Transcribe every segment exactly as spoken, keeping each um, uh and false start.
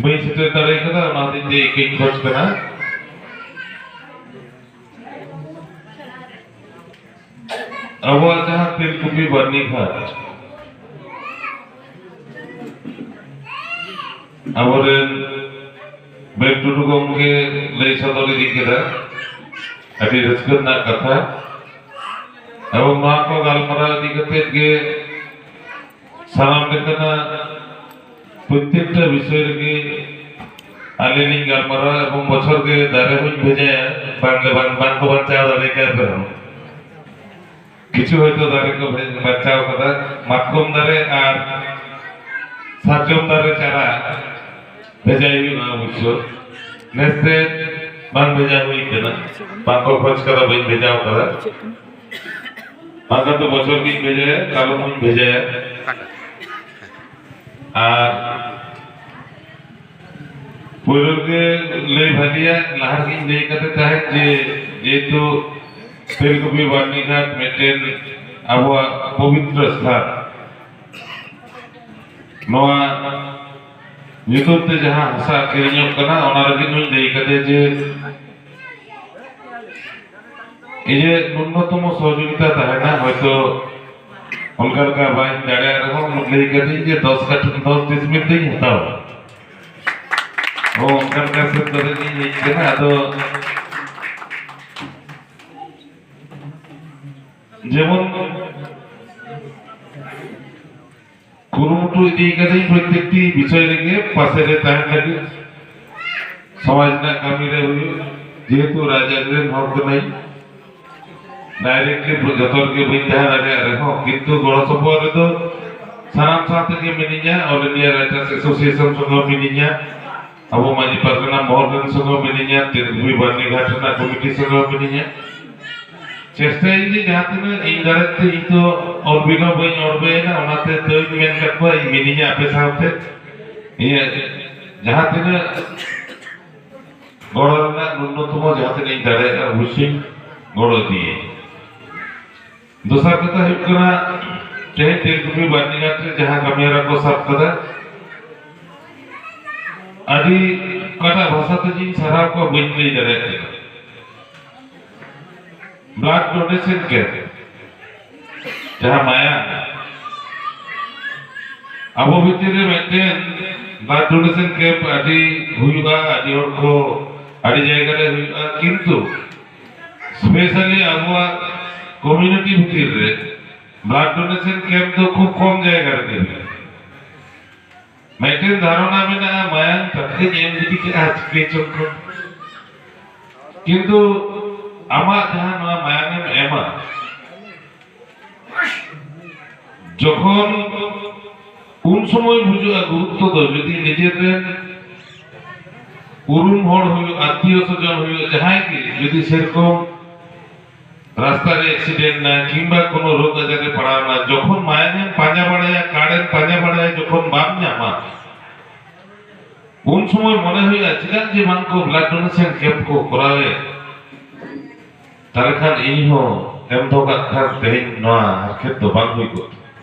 ᱵᱟᱹᱧ ᱥᱮᱴᱮᱨ ᱫᱟᱲᱮ ᱠᱟᱫᱟ, ᱚᱱᱟ ᱦᱚᱛᱮᱡ ᱛᱮ ᱤᱠᱟᱹᱧ ᱠᱷᱚᱡᱽ ᱠᱟᱱᱟ᱾ ᱟᱵᱚᱣᱟᱜ ᱡᱟᱦᱟᱸ ᱛᱮᱞᱠᱩᱯᱤ ᱵᱟᱹᱨᱱᱤᱜᱷᱟᱴ, ᱟᱵᱚᱨᱮᱱ ᱵᱮᱱ ᱴᱩᱰᱩ ᱜᱚᱢᱠᱮ ᱞᱟᱹᱭ ᱥᱚᱫᱚᱨ ᱤᱫᱤ ᱠᱮᱫᱟ, ᱟᱹᱰᱤ ᱨᱟᱹᱥᱠᱟᱹ ᱨᱮᱱᱟᱜ ᱠᱟᱛᱷᱟ᱾ ᱮᱵᱚᱝ ᱱᱚᱣᱟ ᱠᱚ ᱜᱟᱞᱢᱟᱨᱟᱣ ᱤᱫᱤ ᱠᱟᱛᱮ ᱜᱮ ᱥᱟᱱᱟᱢ ᱞᱮᱠᱟᱱᱟᱜ ᱯᱨᱚᱛᱛᱮᱠᱴᱟ ᱵᱤᱥᱚᱭ ᱨᱮᱜᱮ ᱟᱹᱞᱤᱧ ᱞᱤᱧ ᱜᱟᱞᱢᱟᱨᱟᱣᱟ ᱮᱵᱚᱝ ᱵᱚᱪᱷᱚᱨ ᱜᱮ ᱫᱟᱨᱮ ᱦᱚᱸᱧ ᱵᱷᱮᱡᱟᱭᱟ, ᱵᱟᱝ ᱫᱚ ᱵᱟᱝ, ᱵᱟᱝ ᱠᱚ ᱵᱟᱧᱪᱟᱣ ᱫᱟᱲᱮ ᱠᱟᱱ ᱨᱮᱦᱚᱸ᱾ ᱠᱤᱪᱷᱩ ᱦᱚᱭᱛᱳ ᱫᱟᱨᱮ ᱠᱚ ᱵᱷᱮ-, ᱵᱟᱧᱪᱟᱣ ᱠᱟᱫᱟ, ᱢᱟᱛᱠᱚᱢ ᱫᱟᱨᱮ ᱟᱨ ᱥᱟᱨᱡᱚᱢ ᱫᱟᱨᱮ ᱪᱟᱨᱟ ᱵᱷᱮᱡᱟᱭ ᱦᱩᱭᱩᱜᱼᱟ ᱚᱵᱚᱥᱥᱚ᱾ ᱱᱮᱥᱛᱮ ᱵᱟᱝ ᱵᱷᱮᱡᱟ ᱦᱩᱭ ᱠᱟᱱᱟ, ᱵᱟᱝ ᱠᱚ ᱠᱷᱚᱡᱽ ᱠᱟᱫᱟ, ᱵᱟᱹᱧ ᱵᱷᱮᱡᱟᱣ ᱠᱟᱫᱟ᱾ ᱵᱟᱝᱠᱷᱟᱱ ᱫᱚ ᱵᱚᱪᱷᱚᱨ ᱜᱤᱧ ᱵᱷᱮᱡᱟᱭᱟ, ᱠᱟᱞᱚᱢ ᱦᱚᱸᱧ ᱵᱷᱮᱡᱟᱭᱟ᱾ ᱟᱨ ᱯᱳᱭᱞᱳ ᱨᱮᱜᱮ ᱞᱟᱹᱭ ᱵᱷᱟᱹᱜᱤᱭᱟ, ᱞᱟᱦᱟ ᱨᱮᱜᱮᱧ ᱞᱟᱹᱭ ᱠᱟᱫᱮ ᱛᱟᱦᱮᱸᱫ ᱡᱮ ᱡᱮᱦᱮᱛᱩ ᱛᱮᱞᱠᱩᱯᱤ ᱵᱟᱹᱨᱱᱤᱜᱷᱟᱴ ᱢᱤᱫᱴᱮᱱ ᱟᱵᱚᱣᱟᱜ ᱯᱚᱵᱤᱛᱨᱚ ᱥᱛᱷᱟᱱ, ᱱᱚᱣᱟ ᱧᱩᱛᱩᱢ ᱛᱮ ᱡᱟᱦᱟᱸ ᱦᱟᱥᱟ ᱠᱤᱨᱤᱧᱚᱜ ᱠᱟᱱᱟ, ᱚᱱᱟ ᱞᱟᱹᱜᱤᱫ ᱦᱚᱸᱧ ᱞᱟᱹᱭ ᱠᱟᱫᱮ ᱡᱮ ᱤᱧᱟᱹᱜ ᱱᱩᱱᱱᱚᱛᱚᱢᱚ ᱥᱚᱦᱚᱡᱳᱜᱤᱛᱟ ᱛᱟᱦᱮᱱᱟ, ᱦᱚᱭᱛᱚ ᱚᱱᱠᱟ ᱞᱮᱠᱟ ᱵᱟᱹᱧ ᱫᱟᱲᱮᱭᱟᱜ ᱨᱮᱦᱚᱸ, ᱞᱟᱹᱭ ᱠᱟᱫᱤᱧ ᱡᱮ ᱫᱚᱥ ᱠᱟᱴᱷᱟ, ᱫᱚᱥ ᱰᱤᱥᱢᱤᱞ ᱫᱚᱧ ᱦᱟᱛᱟᱣᱟ᱾ ᱚ, ᱚᱱᱠᱟ ᱞᱮᱠᱟ ᱥᱟᱹᱛ ᱠᱟᱛᱮ ᱜᱤᱧ ᱦᱮᱡ ᱠᱟᱱᱟ᱾ ᱟᱫᱚ ᱡᱮᱢᱚᱱ ᱠᱩᱨᱩᱢᱩᱴᱩ ᱤᱫᱤ ᱠᱟᱫᱟᱹᱧ ᱯᱨᱚᱛᱛᱮᱠᱴᱤ ᱵᱤᱥᱚᱭ ᱨᱮᱜᱮ ᱯᱟᱥᱮ ᱨᱮ ᱛᱟᱦᱮᱱ ᱞᱟᱹᱜᱤᱫ᱾ ᱥᱚᱢᱟᱡᱽ ᱨᱮᱱᱟᱜ ᱠᱟᱹᱢᱤ ᱨᱮ ᱦᱩᱭᱩᱜ, ᱡᱮᱦᱮᱛᱩ ᱨᱟᱡᱽᱟᱹᱨᱤ ᱨᱮᱱ ᱦᱚᱲ ᱠᱟᱹᱱᱟᱹᱧ, ᱰᱟᱭᱨᱮᱠᱴᱞᱤ ᱡᱚᱛᱚ ᱨᱮᱜᱮ ᱵᱟᱹᱧ ᱛᱟᱦᱮᱸ ᱫᱟᱲᱮᱭᱟᱜ ᱨᱮᱦᱚᱸ, ᱠᱤᱱᱛᱩ ᱜᱚᱲᱚ ᱥᱚᱯᱚᱦᱚᱫ ᱨᱮᱫᱚ ᱥᱟᱱᱟᱢ ᱥᱟᱶ ᱛᱮᱜᱮ ᱢᱤᱱᱟᱹᱧᱟ, ᱚᱞ ᱤᱱᱰᱤᱭᱟ ᱨᱟᱭᱴᱟᱨᱥ ᱮᱥᱳᱥᱤᱭᱮᱥᱚᱱ ᱥᱚᱸᱜᱮ ᱢᱤᱱᱟᱹᱧᱟ, ᱟᱵᱚ ᱢᱟᱹᱡᱷᱤ ᱯᱟᱨᱜᱟᱱᱟ ᱢᱚᱦᱚᱞ ᱨᱮᱱ ᱥᱚᱸᱜᱮ ᱢᱤᱱᱟᱹᱧᱟ, ᱛᱮᱞᱠᱩᱯᱤ ᱵᱟᱹᱨᱱᱤᱜᱷᱟᱴ ᱨᱮᱱᱟᱜ ᱠᱚᱢᱤᱴᱤ ᱥᱚᱸᱜᱮ ᱢᱤᱱᱟᱹᱧᱟ᱾ ᱪᱮᱥᱴᱟᱭᱟᱹᱧ ᱡᱮ ᱡᱟᱦᱟᱸ ᱛᱤᱱᱟᱹᱜ ᱤᱧ ᱫᱟᱲᱮ ᱛᱮ, ᱤᱧ ᱛᱚ ᱚᱞ ᱵᱤᱞ ᱦᱚᱸ ᱵᱟᱹᱧ ᱚᱞ ᱵᱤᱞ ᱮᱱᱟ, ᱚᱱᱟᱛᱮ ᱛᱟᱹᱣᱧ ᱢᱮᱱ ᱠᱟᱫ ᱠᱚᱣᱟ, ᱤᱧ ᱢᱤᱱᱟᱹᱧᱟ ᱟᱯᱮ ᱥᱟᱶᱛᱮ᱾ ᱤᱧᱟᱹᱜ ᱡᱟᱦᱟᱸ ᱛᱤᱱᱟᱹᱜ ᱜᱚᱲᱚ ᱨᱮᱱᱟᱜ ᱱᱩᱱᱱᱚᱛᱚᱢᱚ ᱡᱟᱦᱟᱸ ᱛᱤᱱᱟᱹᱜ ᱤᱧ ᱫᱟᱲᱮᱭᱟᱜᱼᱟ, ᱚᱵᱚᱥᱥᱳᱭ ᱜᱚᱲᱚ ᱤᱫᱤᱭᱟᱹᱧ᱾ ᱫᱚᱥᱟᱨ ᱠᱟᱛᱷᱟ ᱦᱩᱭᱩᱜ ᱠᱟᱱᱟ, ᱛᱮᱦᱮᱧ ᱛᱮᱞᱠᱩᱯᱤ ᱵᱟᱨᱱᱤᱜᱷᱟᱴ ᱨᱮ ᱡᱟᱦᱟᱸ ᱠᱟᱹᱢᱤᱦᱚᱨᱟ ᱠᱚ ᱥᱟᱵ ᱠᱟᱫᱟ, ᱟᱹᱰᱤ ᱚᱠᱟᱴᱟᱜ ᱵᱷᱟᱥᱟ ᱛᱮ ᱡᱤᱧ ᱥᱟᱨᱦᱟᱣ ᱠᱚᱣᱟ ᱵᱟᱹᱧ ᱞᱟᱹᱭ ᱫᱟᱲᱮᱭᱟᱜ ᱠᱟᱱᱟ᱾ ᱵᱞᱟᱰ ᱰᱳᱱᱮᱥᱚᱱ ᱠᱮᱢᱯ, ᱡᱟᱦᱟᱸ ᱢᱟᱭᱟᱢ, ᱟᱵᱚ ᱵᱷᱤᱛᱤᱨ ᱨᱮ ᱢᱤᱫᱴᱮᱱ ᱵᱞᱟᱰ ᱰᱳᱱᱮᱥᱚᱱ ᱠᱮᱢᱯ ᱟᱹᱰᱤ ᱦᱩᱭᱩᱜᱼᱟ, ᱟᱹᱰᱤ ᱦᱚᱲ ᱠᱚ, ᱟᱹᱰᱤ ᱡᱟᱭᱜᱟ ᱨᱮ ᱦᱩᱭᱩᱜᱼᱟ, ᱠᱤᱱᱛᱩ ᱥᱯᱮᱥᱟᱞᱤ ᱟᱵᱚᱣᱟᱜ ᱠᱚᱢᱤᱭᱩᱱᱤᱴᱤ ᱵᱷᱤᱛᱤᱨ ᱨᱮ ᱵᱞᱟᱰ ᱰᱳᱱᱮᱥᱚᱱ ᱠᱮᱢᱯ ᱫᱚ ᱠᱷᱩᱵ ᱠᱚᱢ ᱡᱟᱭᱜᱟ ᱨᱮᱜᱮ ᱦᱩᱭᱩᱜᱼᱟ᱾ ᱢᱤᱫᱴᱮᱱ ᱫᱷᱟᱨᱚᱱᱟ ᱢᱮᱱᱟᱜᱼᱟ, ᱢᱟᱭᱟᱢ ᱴᱟᱴᱠᱟᱧ ᱮᱢ ᱜᱤᱰᱤ ᱠᱟᱜᱼᱟ, ᱪᱤᱠᱟᱹ ᱪᱚᱝ ᱠᱚ᱾ ᱠᱤᱱᱛᱩ ᱟᱢᱟᱜ ᱡᱟᱦᱟᱸ ᱱᱚᱣᱟ ᱢᱟᱭᱟᱢᱮᱢ ᱮᱢᱟ, ᱡᱚᱠᱷᱚᱱ ᱩᱱ ᱥᱚᱢᱚᱭ ᱵᱩᱡᱩᱜᱼᱟ ᱜᱩᱨᱩᱛᱛᱚ ᱫᱚ, ᱡᱩᱫᱤ ᱱᱤᱡᱮᱨ ᱨᱮᱱ ᱩᱨᱩᱢ ᱦᱚᱲ ᱦᱩᱭᱩᱜ, ᱟᱛᱛᱤᱭᱚ ᱥᱚᱡᱚᱱ ᱦᱩᱭᱩᱜ, ᱡᱟᱦᱟᱸᱭ ᱜᱮ ᱡᱩᱫᱤ ᱥᱮᱨᱚᱠᱚᱢ ᱨᱟᱥᱛᱟ ᱨᱮ ᱮᱠᱥᱤᱰᱮᱱᱴ ᱱᱟ ᱠᱤᱝᱵᱟ ᱠᱳᱱᱳ ᱨᱳᱜᱽ ᱟᱡᱟᱨ ᱨᱮ ᱯᱟᱲᱟᱣ ᱱᱟ, ᱡᱚᱠᱷᱚᱱ ᱢᱟᱭᱟᱢᱮᱢ ᱯᱟᱸᱡᱟ ᱵᱟᱲᱟᱭᱟ, ᱠᱟᱨᱰᱮᱢ ᱯᱟᱸᱡᱟ ᱵᱟᱲᱟᱭᱟ, ᱡᱚᱠᱷᱚᱱ ᱵᱟᱢ ᱧᱟᱢᱟ, ᱩᱱ ᱥᱚᱢᱚᱭ ᱢᱚᱱᱮ ᱦᱩᱭᱩᱜᱼᱟ, ᱪᱮᱫᱟᱜ ᱡᱮ ᱵᱟᱝ ᱠᱚ ᱵᱞᱟᱰ ᱰᱳᱱᱮᱥᱚᱱ ᱠᱮᱢᱯ ᱠᱚ ᱠᱚᱨᱟᱣᱮᱫ? ᱛᱟᱦᱞᱮ ᱠᱷᱟᱱ ᱤᱧ ᱦᱚᱸ ᱮᱢ ᱫᱚᱦᱚ ᱠᱟᱜ ᱠᱷᱟᱱ ᱛᱮᱦᱮᱧ ᱱᱚᱣᱟ ᱦᱟᱨᱠᱮᱛ ᱫᱚ ᱵᱟᱝ ᱦᱩᱭ ᱠᱚᱜ᱾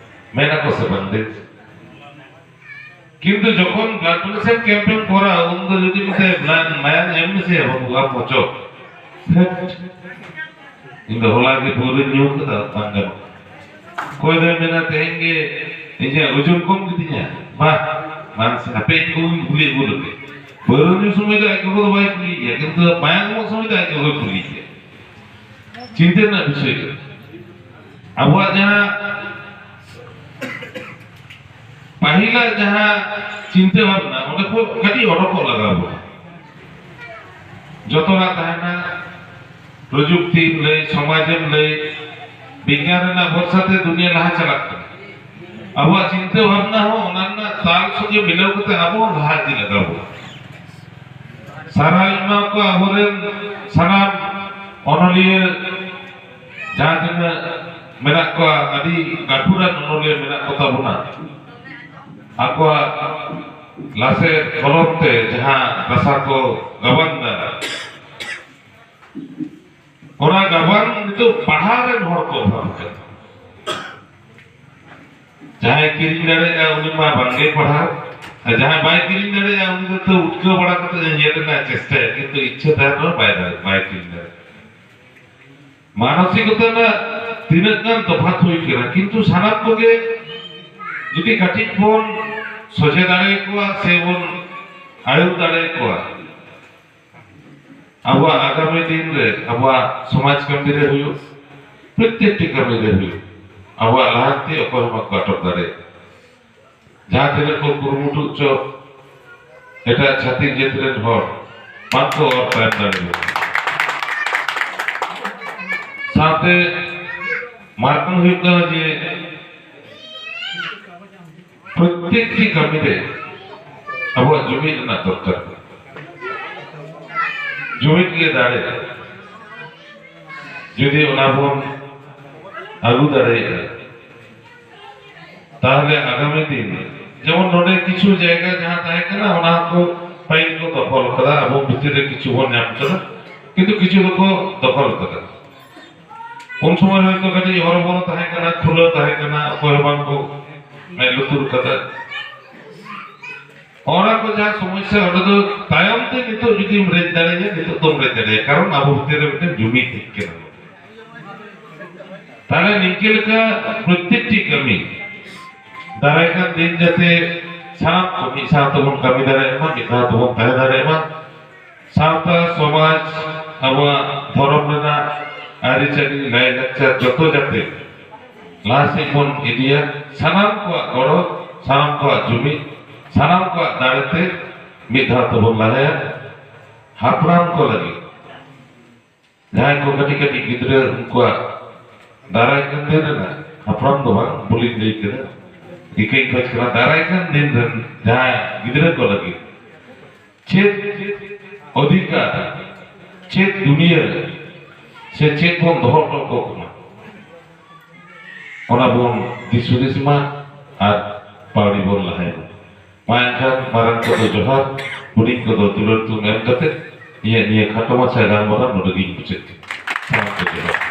ᱢᱮᱱ ᱟᱠᱚ ᱥᱮ ᱵᱟᱝ ᱫᱮ? ᱠᱤᱱᱛᱩ ᱡᱚᱠᱷᱚᱱ ᱵᱞᱟᱰ ᱰᱳᱱᱮᱥᱚᱱ ᱠᱮᱢᱯ ᱮᱢ ᱠᱚᱨᱟᱣᱟ, ᱩᱱ ᱫᱚ ᱡᱩᱫᱤ ᱢᱮᱛᱟᱭᱟ, "ᱵᱞᱟᱰ, ᱢᱟᱭᱟᱢ ᱮᱢ ᱢᱮᱥᱮ ᱵᱟᱵᱩ, ᱟᱢ ᱢᱚᱪᱚ᱾ ᱫᱷᱮᱴ, ᱤᱧ ᱫᱚ ᱦᱚᱞᱟ ᱜᱮ ᱯᱟᱹᱣᱨᱟᱹᱧ ᱧᱩ ᱠᱟᱫᱟ, ᱵᱟᱝ ᱜᱟᱱᱚᱜ᱾" ᱚᱠᱚᱭ ᱫᱚᱭ ᱢᱮᱱᱟ, "ᱛᱮᱦᱮᱧ ᱜᱮ ᱤᱧᱟᱹᱜ ᱳᱡᱚᱱ ᱠᱚᱢ ᱜᱮᱛᱤᱧᱟ"? ᱵᱟᱝ, ᱵᱟᱝ ᱥᱮ, ᱦᱟᱯᱮ ᱤᱧ ᱜᱚᱜᱚᱧ ᱠᱩᱞᱤ ᱟᱹᱜᱩ ᱞᱮᱜᱮ᱾ ᱯᱟᱹᱣᱨᱟᱹ ᱧᱩ ᱥᱚᱢᱚᱭ ᱫᱚ ᱟᱡ ᱜᱚᱜᱚ ᱫᱚ ᱵᱟᱭ ᱠᱩᱞᱤᱭᱮᱭᱟ, ᱠᱤᱱᱛᱩ ᱢᱟᱭᱟᱢ ᱮᱢᱚᱜ ᱥᱚᱢᱚᱭ ᱫᱚ ᱟᱡ ᱜᱚᱜᱚᱭ ᱠᱩᱞᱤᱭᱮᱭᱟ᱾ ᱪᱤᱱᱛᱟᱹ ᱨᱮᱱᱟᱜ ᱵᱤᱥᱚᱭ ᱠᱟᱱᱟ᱾ ᱟᱵᱚᱣᱟᱜ ᱡᱟᱦᱟᱸ ᱯᱟᱹᱦᱤᱞᱟᱜ ᱡᱟᱦᱟᱸ ᱪᱤᱱᱛᱟᱹ ᱵᱷᱟᱵᱽᱱᱟ, ᱚᱸᱰᱮ ᱠᱷᱚᱱ ᱠᱟᱹᱴᱤᱡ ᱚᱰᱚᱠᱚᱜ ᱞᱟᱜᱟᱣ ᱵᱚᱱᱟ᱾ ᱡᱚᱛᱚᱱᱟᱜ ᱛᱟᱦᱮᱱᱟ, ᱯᱨᱚᱡᱩᱠᱛᱤᱢ ᱞᱟᱹᱭ, ᱥᱚᱢᱟᱡᱮᱢ ᱞᱟᱹᱭ, ᱵᱤᱜᱽᱜᱟᱱ ᱨᱮᱱᱟᱜ ᱵᱷᱚᱨᱥᱟ ᱛᱮ ᱫᱩᱱᱤᱭᱟᱹ ᱞᱟᱦᱟ ᱪᱟᱞᱟᱜ ᱠᱟᱱᱟ᱾ ᱟᱵᱚᱣᱟᱜ ᱪᱤᱱᱛᱟᱹ ᱵᱷᱟᱵᱽᱱᱟ ᱦᱚᱸ ᱚᱱᱟ ᱨᱮᱱᱟᱜ ᱛᱟᱞ ᱥᱚᱸᱜᱮ ᱢᱤᱞᱟᱹᱣ ᱠᱟᱛᱮ ᱟᱵᱚ ᱦᱚᱸ ᱞᱟᱦᱟ ᱤᱫᱤ ᱞᱟᱜᱟᱣ ᱵᱚᱱᱟ᱾ ᱥᱟᱨᱦᱟᱣ ᱤᱧ ᱮᱢᱟ ᱠᱚᱣᱟ ᱟᱵᱚᱨᱮᱱ ᱥᱟᱱᱟᱢ ᱚᱱᱚᱞᱤᱭᱟᱹ, ᱡᱟᱦᱟᱸ ᱛᱤᱱᱟᱹᱜ ᱢᱮᱱᱟᱜ ᱠᱚᱣᱟ, ᱟᱹᱰᱤ ᱜᱟᱹᱠᱷᱩᱲᱟᱱ ᱚᱱᱚᱞᱤᱭᱟᱹ ᱢᱮᱱᱟᱜ ᱠᱚ ᱛᱟᱵᱚᱱᱟ᱾ ᱟᱠᱚᱣᱟᱜ ᱞᱟᱥᱮᱨ ᱠᱚᱞᱚᱢ ᱛᱮ ᱡᱟᱦᱟᱸ ᱨᱟᱥᱟ ᱠᱚ ᱜᱟᱵᱟᱱ ᱫᱟ, ᱚᱱᱟ ᱜᱟᱵᱟᱱ ᱱᱤᱛᱚᱜ ᱯᱟᱲᱦᱟᱣ ᱨᱮᱱ ᱦᱚᱲ ᱠᱚ ᱚᱵᱷᱟᱵ ᱠᱟᱱᱟ᱾ ᱡᱟᱦᱟᱸᱭ ᱠᱤᱨᱤᱧ ᱫᱟᱲᱮᱭᱟᱜᱼᱟ, ᱩᱱᱤ ᱢᱟ ᱵᱟᱝᱜᱮ ᱯᱟᱲᱦᱟᱣ, ᱟᱨ ᱡᱟᱦᱟᱸᱭ ᱵᱟᱭ ᱠᱤᱨᱤᱧ ᱫᱟᱲᱮᱭᱟᱜᱼᱟ, ᱩᱱᱤ ᱫᱚ ᱛᱚ ᱩᱴᱠᱟᱹᱣ ᱵᱟᱲᱟ ᱠᱟᱛᱮ ᱧᱮᱞ ᱨᱮᱱᱟᱜ ᱪᱮᱥᱴᱟᱭᱟ, ᱠᱤᱱᱛᱩ ᱤᱪᱪᱷᱟᱹ ᱛᱟᱦᱮᱱ ᱨᱮᱦᱚᱸ ᱵᱟᱭ ᱫᱟᱲᱮᱭᱟᱜᱼᱟ, ᱵᱟᱭ ᱠᱤᱨᱤᱧ ᱫᱟᱲᱮᱭᱟᱜᱼᱟ᱾ ᱢᱟᱱᱚᱥᱤᱠᱚᱛᱟ ᱨᱮᱱᱟᱜ ᱛᱤᱱᱟᱹᱜ ᱜᱟᱱ ᱛᱚᱯᱷᱟᱛ ᱦᱩᱭ ᱠᱟᱱᱟ, ᱠᱤᱱᱛᱩ ᱥᱟᱱᱟᱢ ᱠᱚᱜᱮ ᱡᱩᱫᱤ ᱠᱟᱹᱴᱤᱡ ᱵᱚᱱ ᱥᱚᱡᱷᱮ ᱫᱟᱲᱮᱭᱟᱠᱚᱣᱟ ᱥᱮ ᱵᱚᱱ ᱟᱹᱭᱩᱨ ᱫᱟᱲᱮᱭᱟᱠᱚᱣᱟ, ᱟᱵᱚᱣᱟᱜ ᱟᱜᱟᱢᱤ ᱫᱤᱱ ᱨᱮ ᱟᱵᱚᱣᱟᱜ ᱥᱚᱢᱟᱡᱽ ᱠᱟᱹᱢᱤ ᱨᱮ ᱦᱩᱭᱩᱜ, ᱯᱨᱚᱛᱛᱮᱠᱴᱤ ᱠᱟᱹᱢᱤ ᱨᱮ ᱦᱩᱭᱩᱜ, ᱟᱵᱚᱣᱟᱜ ᱞᱟᱦᱟᱱᱛᱤ ᱚᱠᱚᱭ ᱦᱚᱸ ᱵᱟᱠᱚ ᱟᱴᱚᱠ ᱫᱟᱲᱮᱭᱟᱜᱼᱟ᱾ ᱡᱟᱦᱟᱸ ᱛᱤᱱᱟᱹᱜ ᱠᱚ ᱠᱩᱨᱩᱢᱩᱴᱩ ᱦᱚᱪᱚ, ᱮᱴᱟᱜ ᱪᱷᱟᱹᱛᱤᱠ ᱡᱟᱹᱛ ᱨᱮᱱ ᱦᱚᱲ ᱵᱟᱝᱠᱚ ᱚᱨ ᱛᱟᱭᱚᱢ ᱫᱟᱲᱮᱭᱟᱜᱼᱟ᱾ ᱥᱟᱶᱛᱮ ᱢᱟᱨᱟᱝ ᱦᱩᱭᱩᱜ ᱠᱟᱱᱟ ᱡᱮ ᱯᱨᱚᱛᱛᱮᱠᱴᱤ ᱠᱟᱹᱢᱤ ᱨᱮ ᱟᱵᱚᱣᱟᱜ ᱡᱩᱢᱤᱫ ᱨᱮᱱᱟᱜ ᱫᱚᱨᱠᱟᱨ᱾ ᱡᱩᱢᱤᱫ ᱜᱮ ᱫᱟᱲᱮ᱾ ᱡᱩᱫᱤ ᱚᱱᱟ ᱵᱚᱱ ᱟᱹᱜᱩ ᱫᱟᱲᱮᱭᱟᱜᱼᱟ, ᱛᱟᱦᱚᱞᱮ ᱟᱜᱟᱢᱤ ᱫᱤᱱ, ᱡᱮᱢᱚᱱ ᱱᱚᱰᱮ ᱠᱤᱪᱷᱩ ᱡᱟᱭᱜᱟ ᱡᱟᱦᱟᱸ ᱛᱟᱦᱮᱸ ᱠᱟᱱᱟ, ᱚᱱᱟ ᱠᱚ ᱯᱟᱹᱦᱤᱞ ᱠᱚ ᱫᱚᱠᱷᱚᱞ ᱠᱟᱫᱟ, ᱟᱵᱚ ᱵᱷᱤᱛᱤᱨ ᱨᱮ ᱠᱤᱪᱷᱩ ᱵᱚᱱ ᱧᱟᱢ ᱠᱟᱫᱟ, ᱠᱤᱱᱛᱩ ᱠᱤᱪᱷᱩ ᱫᱚᱠᱚ ᱫᱚᱠᱷᱚᱞ ᱠᱟᱫᱟ᱾ ᱩᱱ ᱥᱚᱢᱚᱭ ᱦᱚᱭᱛᱳ ᱠᱟᱹᱴᱤᱡ ᱦᱚᱨᱚᱵᱚᱨᱚ ᱛᱟᱦᱮᱸ ᱠᱟᱱᱟ, ᱠᱷᱩᱞᱟᱹᱣ ᱛᱟᱦᱮᱸ ᱠᱟᱱᱟ, ᱚᱠᱚᱭ ᱦᱚᱸ ᱵᱟᱝ ᱠᱚ ᱢᱮᱫ ᱞᱩᱛᱩᱨ ᱠᱟᱫᱟ᱾ ᱚᱱᱟ ᱠᱚ ᱡᱟᱦᱟᱸ ᱥᱚᱢᱚᱥᱥᱟ, ᱚᱸᱰᱮ ᱫᱚ ᱛᱟᱭᱚᱢ ᱛᱮ ᱱᱤᱛᱚᱜ ᱡᱩᱫᱤᱢ ᱨᱮᱡ ᱫᱟᱲᱮᱭᱟᱜᱼᱟ, ᱱᱤᱛᱚᱜ ᱫᱚᱢ ᱨᱮᱡ ᱫᱟᱲᱮᱭᱟᱜᱼᱟ, ᱠᱟᱨᱚᱱ ᱟᱵᱚ ᱵᱷᱤᱛᱤᱨ ᱨᱮ ᱢᱤᱫᱴᱮᱱ ᱡᱩᱢᱤᱫ ᱦᱮᱡ ᱠᱟᱱᱟ᱾ ᱛᱟᱦᱞᱮ ᱱᱤᱝᱠᱟᱹ ᱞᱮᱠᱟ ᱯᱨᱚᱛᱛᱮᱠᱴᱤ ᱠᱟᱹᱢᱤ ᱫᱟᱨᱟᱭ ᱠᱟᱱ ᱫᱤᱱ ᱡᱟᱛᱮ ᱥᱟᱱᱟᱢ ᱠᱚ ᱢᱤᱫ ᱥᱟᱶ ᱛᱮᱵᱚᱱ ᱠᱟᱹᱢᱤ ᱫᱟᱲᱮᱭᱟᱜ ᱢᱟ, ᱢᱤᱫ ᱫᱷᱟᱣ ᱛᱮᱵᱚᱱ ᱛᱟᱦᱮᱸ ᱫᱟᱲᱮᱭᱟᱜ ᱢᱟ, ᱥᱟᱶᱛᱟ ᱥᱚᱢᱟᱡᱽ, ᱟᱵᱚᱣᱟᱜ ᱫᱷᱚᱨᱚᱢ ᱨᱮᱱᱟᱜ ᱟᱹᱨᱤᱪᱟᱹᱞᱤ, ᱞᱟᱭᱼᱞᱟᱠᱪᱟᱨ ᱡᱚᱛᱚ ᱡᱟᱛᱮ ᱞᱟᱦᱟ ᱥᱮᱫ ᱵᱚᱱ ᱤᱫᱤᱭᱟ᱾ ᱥᱟᱱᱟᱢ ᱠᱚᱣᱟᱜ ᱜᱚᱲᱚ, ᱥᱟᱱᱟᱢ ᱠᱚᱣᱟᱜ ᱡᱩᱢᱤᱫ, ᱥᱟᱱᱟᱢ ᱠᱚᱣᱟᱜ ᱫᱟᱲᱮ ᱛᱮ ᱢᱤᱫ ᱫᱷᱟᱣ ᱛᱮᱵᱚᱱ ᱞᱟᱦᱟᱭᱟ᱾ ᱦᱟᱯᱲᱟᱢ ᱠᱚ ᱞᱟᱹᱜᱤᱫ, ᱡᱟᱦᱟᱸᱭ ᱠᱚ ᱠᱟᱹᱴᱤᱡ ᱠᱟᱹᱴᱤᱡ ᱜᱤᱫᱽᱨᱟᱹ, ᱩᱱᱠᱩᱣᱟᱜ ᱫᱟᱨᱟᱭ ᱠᱟᱱ ᱫᱤᱱ ᱨᱮᱱᱟᱜ, ᱦᱟᱯᱲᱟᱢ ᱫᱚ ᱵᱟᱝ, ᱵᱷᱩᱞᱤᱧ ᱞᱟᱹᱭ ᱠᱮᱫᱟ, ᱤᱠᱟᱹᱧ ᱠᱷᱚᱡ ᱠᱟᱱᱟ, ᱫᱟᱨᱟᱭ ᱠᱟᱱ ᱫᱤᱱ ᱨᱮᱱ ᱡᱟᱦᱟᱸᱭ ᱜᱤᱫᱽᱨᱟᱹ ᱠᱚ ᱞᱟᱹᱜᱤᱫ ᱪᱮᱫ ᱚᱫᱷᱤᱠᱟᱨ, ᱪᱮᱫ ᱫᱩᱱᱤᱭᱟᱹ ᱨᱮ ᱥᱮ ᱪᱮᱫ ᱵᱚᱱ ᱫᱚᱦᱚ ᱦᱚᱴᱚ ᱠᱟᱠᱚ ᱠᱟᱱᱟ, ᱚᱱᱟ ᱵᱚᱱ ᱫᱤᱥ ᱦᱩᱫᱤᱥ ᱢᱟ ᱟᱨ ᱯᱟᱹᱣᱲᱤ ᱵᱚᱱ ᱞᱟᱦᱟᱭ ᱢᱟ᱾ ᱢᱟ ᱮᱱᱠᱷᱟᱱ ᱢᱟᱨᱟᱝ ᱠᱚᱫᱚ ᱡᱚᱦᱟᱨ, ᱦᱩᱰᱤᱧ ᱠᱚᱫᱚ ᱫᱩᱞᱟᱹᱲ ᱛᱩᱢ ᱮᱢ ᱠᱟᱛᱮ ᱤᱧᱟᱹᱜ ᱱᱤᱭᱟᱹ ᱠᱷᱟᱴᱚ ᱢᱟᱪᱷᱟ ᱜᱟᱞᱢᱟᱨᱟᱣ ᱱᱚᱰᱮ ᱜᱤᱧ ᱢᱩᱪᱟᱹᱫ ᱠᱮᱫᱟ᱾ ᱥᱟᱱᱟᱢ ᱠᱚ ᱡᱚᱦᱟᱨ᱾